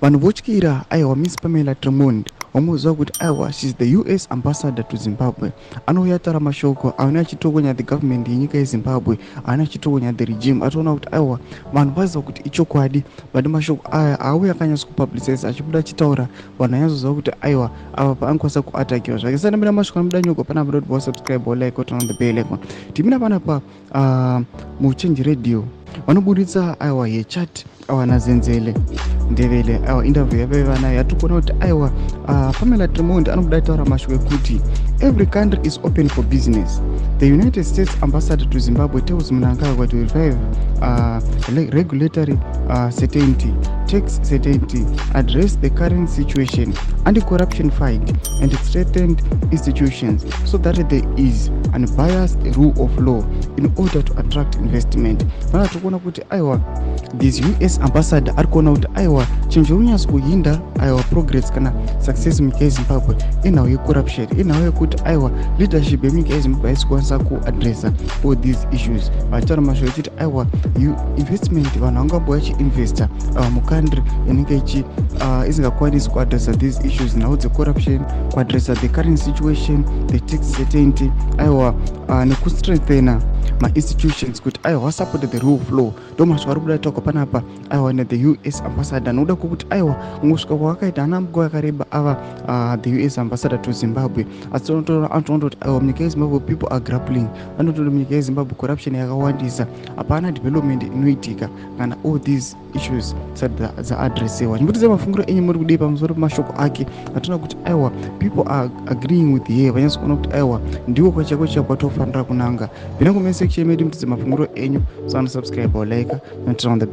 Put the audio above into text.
Vanhu votyira aiwa Miss Pamela Tremond, wamuziva kuti aiwa she's the US ambassador to Zimbabwe. Anouya ataura mashoko aone achitokonya the government yenyika yeZimbabwe, aone achitokonya the regime. Atoona kuti aiwa vanhu vaziva kuti ichokwadi, but mashoko aya auya akanyatso kupublicize, achibuda achitaura, vanhu vanyatsoziva kuti aiwa ava paanokwanisa kuatakiwa zvake. Sandamira mashoko anobuda nyoko panapa, doti wasubscribe, walike, turn on the bell icon. Timina panapa muChange Radio vanoburitsa aiwa yechat aiwa naZenzele Ndevele, aiwa interview yavaiva nayo. Yatiri kuona kuti aiwa Pamela Tremond anobuda ataura mashoko ekuti every country is open for business. The United States ambassador to Zimbabwe tells Mnangagwa to revive regulatory certainty, tax certainty, address the current situation, anti-corruption fight and strengthen institutions so that there is unbiased rule of law in order to attract investment. Vana tiri kuona kuti aiwa this US ambassador ari kuona kuti aiwa chinhu chiri kunyatso kuhinda aiwa progress kana success munyika yeZimbabwe inhau yecorruption, inhau yekuti aiwa leadership yemunyika yeZimbabwe haisi kukwanisa kuadressa all these issues. Vachitaura mashoko echiti aiwa investment, vanhu vangambo vachiinvesta mucountry inenge ichi isingakwanisi kuadressa these issues, nhau dzecorruption, kuadressa the current situation, the tax certainty, aiwa nekustrengthena mainstitutions kuti aiwa vasupport the rule of law. Ndo mashoko ari kuda taurwa panapa aiwa nethe US ambassador, nokuda kwokuti aiwa kungosvika kwavakaita hana nguva yakareba ava the US ambassador to Zimbabwe, asi anotoona kuti aiwa munyika yeZimbabwe people are grappling. Vanototi munyika yeZimbabwe corruption yakawandisa, hapana development inoitika kana all these issues dzisati dzaadresiwa. Chimbotidza mafungiro enyu, muri kudii pamusoro pemashoko ake? Atoona kuti aiwa people are agreeing with her, vanyatso kuona kuti aiwa ndiwo kwachako chako kwatofanira kunanga. Pinda comment section medu, mutidze mafungiro enyu. Sana subscribe or like and turn on the